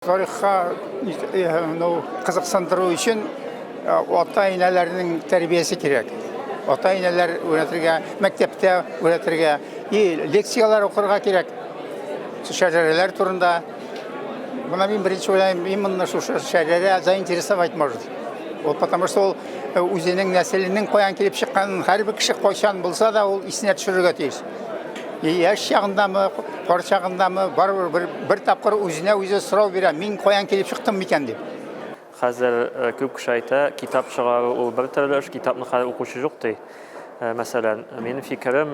Тарихка ну, кызыксындыру өчен ата-әнәләрнең тәрбиясе кирәк. Ата-әнәләр өйрәтергә, мәктәптә өйрәтергә, и лекцияләр укырга кирәк. Шәҗәрәләр турында. Менә мин беренче уйлыйм, именно шушы шәҗәрә заинтересовать может. Ул потому что ул үзенең нәселенең каян килеп чыкканын һәрбер кеше кайчан булса да ул исенә төшерергә тиеш. Яшь чагындамы, карт чагындамы, барыбер бер, бер тапкыр үзенә үзе сорау бирә, мин каян килеп чыктым микән дип. Хәзер күп кеше әйтә, китап чыгару ул бер төрле эш, китапны хәзер укучы юк ди. Мәсәлән, минем фикерем,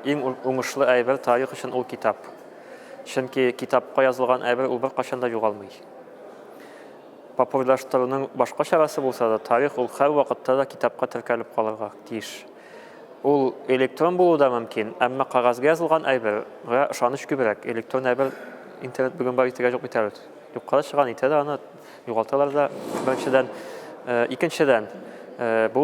иң уңышлы әйбер тарих өчен ул китап. Чөнки китапка язылган әйбер ул беркайчан да югалмый. Популярлаштыруның башка чарасы булса да, тарих ул һәрвакытта да китапка теркәлеп калырга тиеш. Ул электрон булуы да мөмкин, әмма кәгазьгә язылган әйбергә ышаныч күбрәк. Электрон әйбер интернет бүген бар, иртәгә юк бит әле. Юкка да чыга, нитә дә аны югалталар да, беренчедән. Икенчедән, бу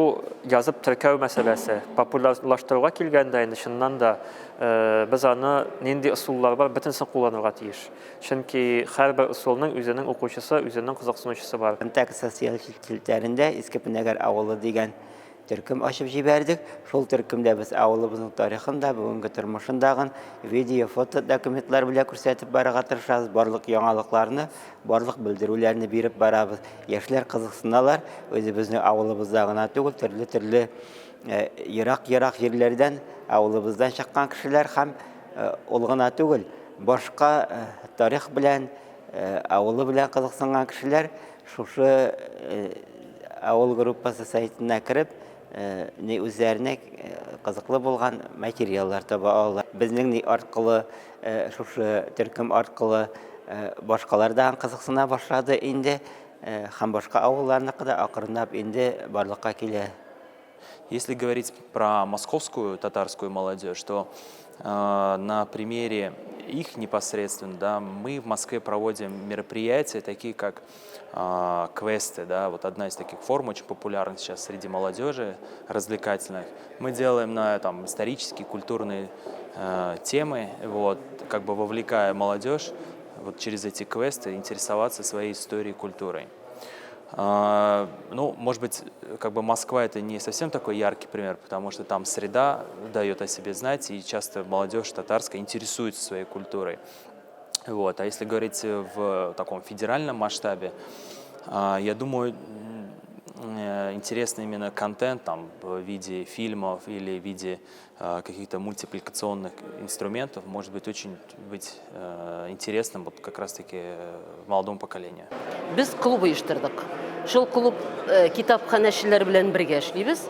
язып теркәү мәсьәләсе. Популярлаштыруга килгәндә инде чыннан да без аны нинди ысуллар бар, бөтенесен кулланырга тиеш. Чөнки һәрбер ысулның үзенең укучысы, үзенең кызыксынучысы бар. ВКонтакте социаль челтәрендә Иске Пенәгәр авылы дигән төркем ачып җибәрдек. Шул төркемдә без авылыбызның тарихын да, бүгенге тормышын дагын видео, фото документлар белән күрсәтеп барырга тырышабыз. Барлык яңалыкларны, барлык белдерүләрне биреп барабыз. Яшьләр кызыксыналар, үзебезнең авылыбызда гына түгел, төрле-төрле ерак-ерак җирләрдән авылыбыздан чыккан кешеләр һәм ул гына түгел, башка тарих белән, авылы белән кызыксынган кешеләр шушы авыл группасы сайтына кереп, ни үзләренә кызыклы булган материаллар таба алалар. Безнең ни аркылы, шушы төркем аркылы башкалар да кызыксына башлады инде, һәм башка авылларныкы да акрынлап инде барлыкка килә. Если говорить про московскую татарскую молодежь, то на примере их непосредственно, да, мы в Москве проводим мероприятия, такие как квесты, да, вот одна из таких форм очень популярна сейчас среди молодежи, развлекательных. Мы делаем на там исторические, культурные темы, вот, как бы вовлекая молодежь вот через эти квесты интересоваться своей историей, культурой. Ну, может быть, как бы Москва это не совсем такой яркий пример, потому что там среда дает о себе знать, и часто молодежь татарская интересуется своей культурой. Вот. А если говорить в таком федеральном масштабе, я думаю, интересный именно контент там, в виде фильмов или в виде каких-то мультипликационных инструментов может быть очень быть интересным вот как раз-таки молодому поколению. Без клуб оештырдык. Шул клуб китапханәчеләр белән бергә эшлибез.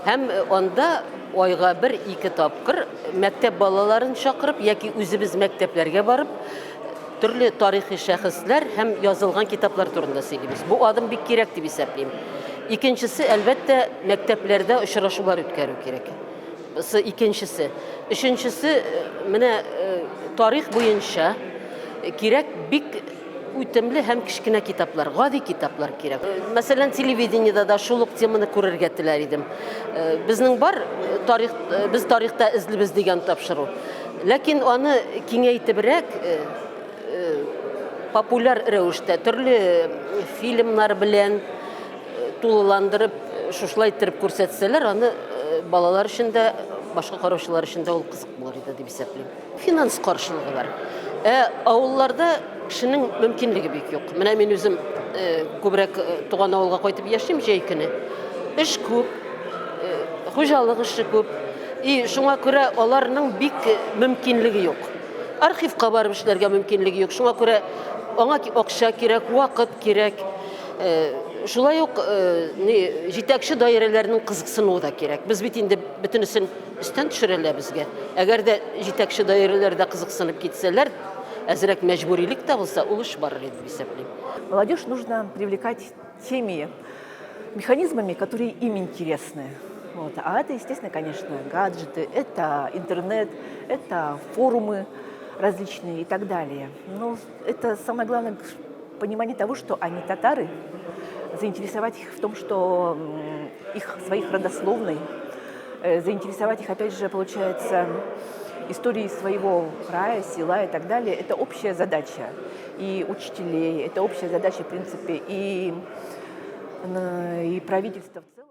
Һәм анда айга бер-ике тапкыр мәктәп балаларын чакырып яки үзебез мәктәпләргә барып, төрле тарихи шәхесләр һәм язылган китаплар турында сөйлибез. Бу адым бик кирәк дип исәплим. Икенчесе, әлбәттә, мәктәпләрдә очрашулар үткәрү кирәк. Икенчесе. Өченчесе, менә тарих буенча кирәк бик үтемле һәм кечкенә китаплар, гади китаплар кирәк. Мәсәлән, телевидениедә дә шул ук теманы күрергә теләр идем. Безнең бар тарих, без тарихта эзлибез дигән тапшыру. Ләкин аны киңәйтебрәк, популяр рәвештә, төрле фильмнар белән тулыландырып, шушылай иттереп күрсәтсәләр, аны балалар өчен дә, башка караучылар өчен дә ул кызык булыр иде дип исәплим. Финанс каршылыгы бар. Ә авылларда кешенең мөмкинлеге бик юк. Менә мин үзем күбрәк туган авылга кайтып яшим җәй көне. Эш күп, хуҗалык эше күп. И шуңа күрә аларның бик мөмкинлеге юк. Архивка барып эшләргә мөмкинлеге юк. Шуңа күрә аңа акча кирәк, вакыт кирәк. Шулай ук җитәкче даирәләрнең кызыксынуы да кирәк. Без бит инде бөтенесен өстән төшерәләр безгә. Әгәр дә җитәкче даирәләр дә кызыксынып китсәләр, әзрәк мәҗбүрилек тә булса, ул эш барыр иде дип исәплим. Молодежь нужно привлекать теми механизмами, которые им интересны. Вот. А это, естественно, конечно, гаджеты, это интернет, это форумы различные и так далее. Но это самое главное понимание того, что они татары, заинтересовать их в том, что их своих родословной, заинтересовать их, опять же, получается, истории своего края, села и так далее, это общая задача и учителей, это общая задача, в принципе, и правительства в целом.